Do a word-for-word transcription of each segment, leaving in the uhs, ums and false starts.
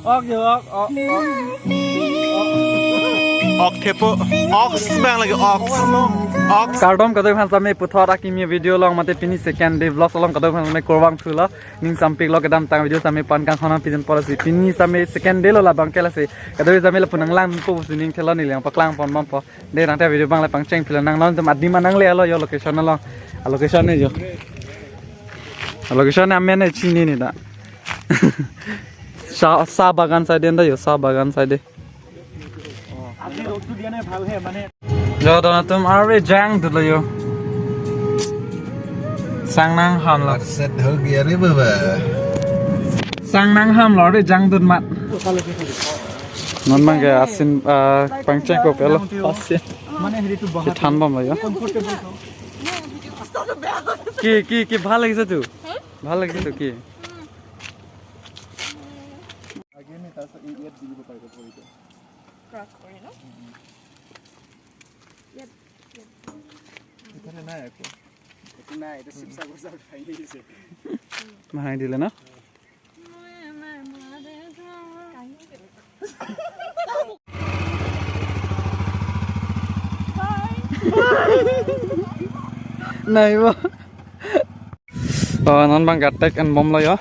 Ok, ok, ok, ok. Ok thepo, ok bang lagi, ok. Ok. Kardom kadokave aphan sitame puthot akimi video along mate pini second day vlog along kadokave aphan sitame kurvangthu lo. Ning sampik lo kedamtang video sitame pan kangkhonang pijin polo si. Pini sitame second day lo labang ke lasi. Kadokave sitame lapu nanglangpo pusi ning thelo, neli nangpaklang pon bompo. De nangte video abang le pangcheng pilo, nang non tum adim nangle lo yo location lo. A location ne yo. A location ne amen ne chinine ta. Sa, sa bagan side ta yo, sa bagan side. Jo, don atum arve jangdut lo yo. Sang nangham lo. Set ho gaya re baba. Sang nangham lo, arve jangdut mat. Non abang ke asin, ah, pangcheng ko pelo. Asin. Mane hiri tu bahar. Than bom lo yo. Comfortable to. কি, কি, কি ভাল লাগিছে তো? ভাল লাগিছে তো কি? আগে নে, তাৰপিছত এই ইয়াত দি দিব পাৰিব ভৰিটো। ক্ৰছ কৰি ন? ইয়াত, ইয়াত। ইফালে নাই একো। একো নাই, এইটো শিৱসাগৰ যাওঁতে ভাঙি দিছে। ভাঙি দিলে ন? Nai bo. Oh, non abang ke take and bomb lo yo.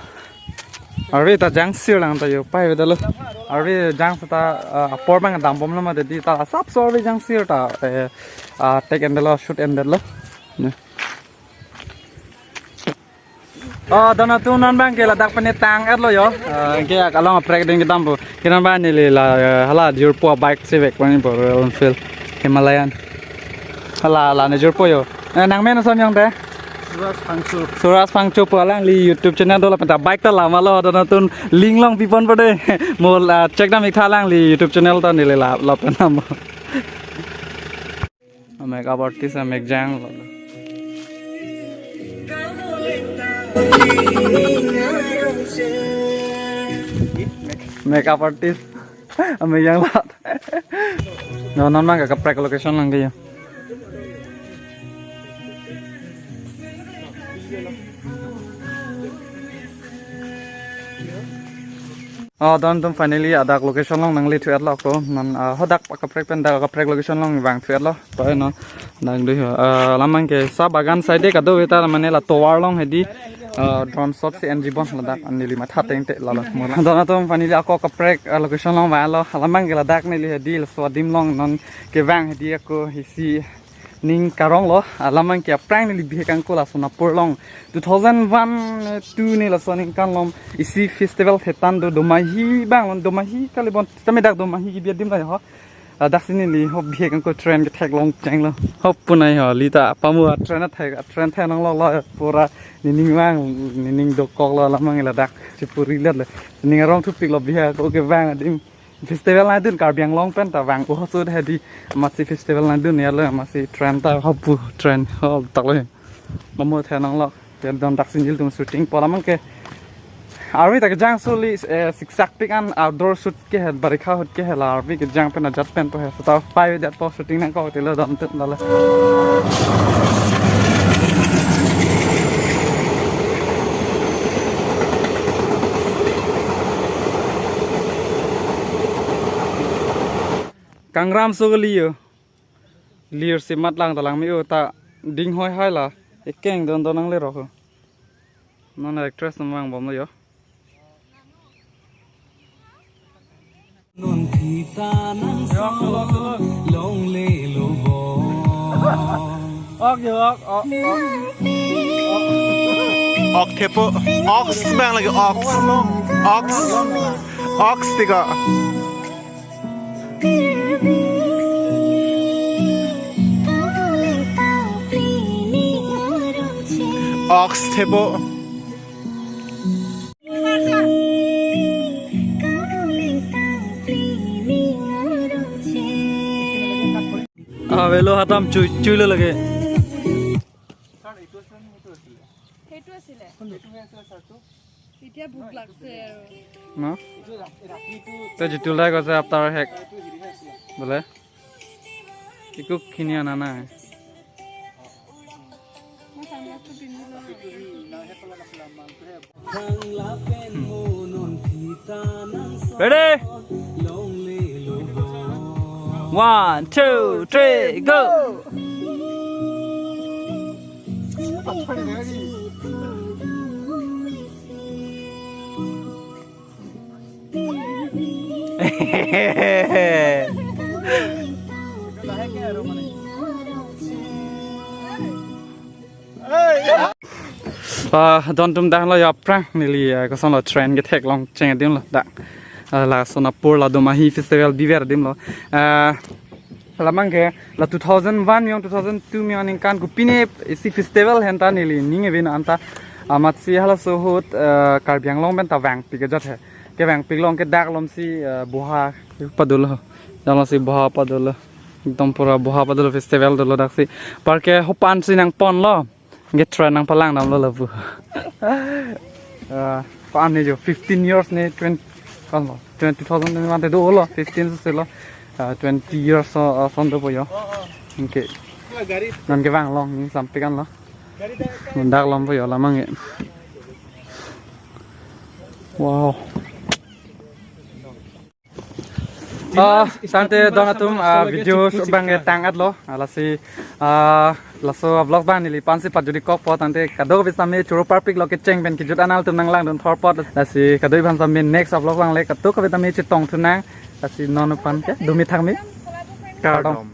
Arve ta jangsir lang ta yo, pai veda lo. Arve jang seta, ah, apor abang dam bomlo mati ta asapso arve jangsir ta, eh, ah, take and lo, shoot and lo. Ne. Oh, don atum non abang ke ladak pen tang-et lo yo. Ah, ke along aprek ding kedam bo. Ke non abang neli la, eh, hala jirpo bike si vek pon bo Royal Enfield Himalayan. Hala, hala ne jirpo yo. Eh, nang men ason yong te? Suraj Phangcho. Suraj Phangcho pu alangli YouTube channel do lapen ta bike ta lama lo, don atum link along pi pon po de. Mo la check dam ik tha alangli YouTube channel ta neli la, lapen nam. Makeup artist amek jang lo. Makeup artist amek jang lo. No, non abang ke kaprek location lang ke yo. Oh, don atum finally adak location along nangle thu-et lo ko. Non, ah, hadak kaprek pen dak kaprek location along vangthu-et lo. To no. Dak do ho. Ah, labang ke sa bagan side kadokave ta mane la tovar along hedi, ah, drone shot si enji bon ladak an neli matha tengte lalo. Don atum finally ako kaprek, ah, location along vanglo. Labang ke ladak neli hedi laso adim along non kevang hedi ako isi ning karong lo, ah, labang ke aphrang neli bihek angko la Sonapur along. Two thousand one, eh, two ne laso aningkan along isi festival thetan do, domahi abang lo, domahi kali bon, tame dak domahi kebi adim la ho. Ah, dak si neli ho bihek angko train kethek along cheng lo. Ho punai ho, li ta pamu a train athek, a train thek nang lo lo pura nening vang, nening dokok lo labang ke ladak chipuri let le. Ning arong thupik lo bihek angko kevang adim. Festival nangdun Karbi Anglong pen ta vang u hosut hedi, amatsi festival nangdun ya lo, amatsi train ta hapu train ho tak lo. Mamo the nang lo. Pen don dak si nelitum shooting po labang ke. Arve ta kejang soli, eh, siksak pik an outdoor shoot ke he, barikha ahut ke he la arve kejang pen ajat pen po he. Seta pai det po shooting nangkok te lo don atum la le. Kangram so kali yo. Lir si mat lang ta lang me-o ta ding hoi hai la. Ekeng don don nangle ro ho. Non actress nang vang bom lo yo. Non thita nang so longle lo bo. Ok, ok, ok, ok. Ok thepo, ok bang lagi, ok. Ok. Ok tika. Ok thepo. Ah, velo hatam chui, chui lo lage. সেইটো আছিলে। এতিয়া ভোক লাগিছে আৰু। ন? তই যিটো ওলাই গৈছে after শেষ। বোলে? একো কিনি অনা নাই। মই ছানগ্লাছটো পিন্ধি লওঁ। Ready? One, two, three, go! Ah, don atum, dak lo ya aphrang neli, ah, kosonlo, train ketheklong cheng adim lo dak. Ah, la Sonapur latum ahi festival biver adim lo. Ah, lamang ke la two thousand one mi-ong, two thousand two mi-ong aningkan kopine isi festival aphanta neli ning ave non anta. Amatsi halaso ahut, ah, Karbi Anglong pen ta vangpik ajat he. Kevangpik along ke dak alomsi, ah, boha padolo. Dak alomsi boha padolo. Ekdom pura boha padolo, festival dolo daksi. Parke hopan si nangponlo. Nge train nangpalang damlo lapu. Ah, pan ne jo fifteen years ne twenty, kan lo. Twenty, two thousand twenty-one te dolo, fifteen si lo. Ah, twenty years so, ah, son dopo jo. Anke non kevanglong ning sampik an lo. Dak alompo jo lamang e. Wow. Ah, tangte don atum, ah, video shoot abang ke tang-at lo. Ah, lasi, ah, laso vlog abang neli aphan si pajut-ik kokpo, tangte kadokave sitame choro parpik lo, kecheng pen kejut an nangtum nanglangdun thor apot. Lasi kadokave aphan sitame next vlog abang le kadokave tame chetongthu nang. Lasi non aphan ke dumi thangmi. Kardom.